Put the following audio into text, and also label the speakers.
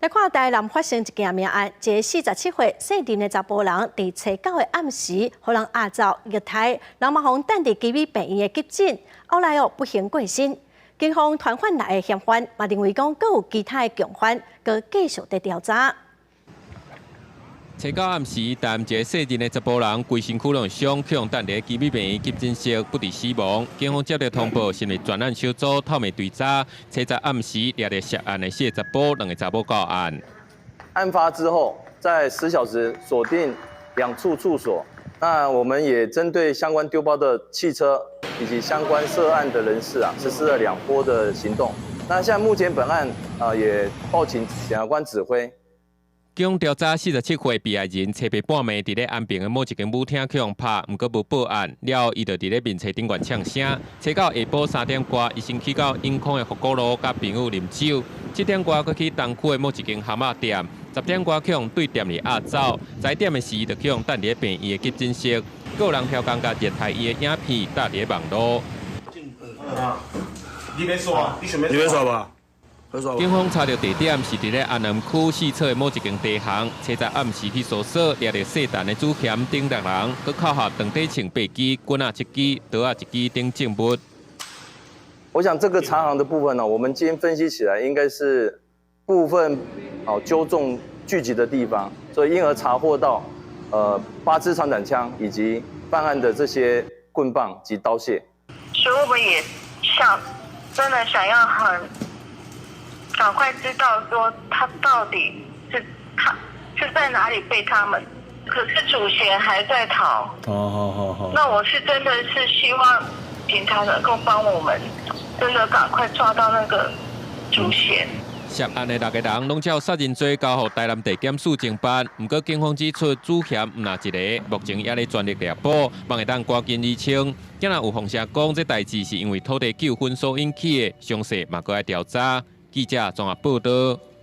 Speaker 1: 來看台南發生一件命案，一个47歲姓林的查埔人，佇初九的暗時，予人押走虐待，人嘛予等佇基米病院的急診，後來哦不幸過身。警方傳喚六个嫌犯，嘛認為講閣有其他的共犯，閣繼續佇調查。
Speaker 2: 初九暗時，台南一个姓林的查埔人，規身軀攏傷，予人等佇基米病院急診室，不治死亡。警方接到通報，成立專案小組透明追查。初十暗時，掠著涉案的四个查埔，兩个查某到案。
Speaker 3: 案發之後，在10小時鎖定兩處處所。那我們也針對相關丟包的汽車以及相關涉案的人士啊，實施了兩波的行動。那現在目前本案啊，也報請檢察官指揮。
Speaker 2: 警方調查47歲被害人，初八半暝佇咧安平的某一間舞廳予人拍，毋過無報案。了後，伊就佇咧面冊頂懸嗆聲。初九下晡3點外，伊先去到永康的福古路，佮朋友啉酒。7點外，閣去東區的某一間蚶仔店。10點外，予人對店裡押走。11點的時，就予人等佇咧病院的急診室。閣有人刁工共虐待伊的影片貼佇咧網路。
Speaker 4: 你別說，你別說吧。
Speaker 2: 警方查著地點是佇咧安南區四草的某一間茶行，初十暗時去搜索，掠著姓陳的主嫌等六人，閣扣予長短槍八支、棍仔一支、刀仔一支等證物。
Speaker 3: 我想這個茶行的部分呢，我們今天分析起來應該是部分哦糾眾聚集的地方，所以因而查獲到八支長短槍以及犯案的這些棍棒及刀械。
Speaker 5: 所以我們也想真的想要很趕快知道說他到底是他是在哪裡被他們，可是主嫌還在逃。
Speaker 4: 哦，好好好。
Speaker 5: 那我是真的是希望警察能夠幫我們，真的趕快抓到那個主嫌。
Speaker 2: 涉案的六个人攏照殺人罪交予台南地檢署偵辦，毋過警方指出主嫌毋但一个，目前也咧全力獵捕，望會當趕緊釐清。今仔有風聲講，這代誌是因為土地糾紛所引起的，詳細嘛閣愛調查。記者綜合報導。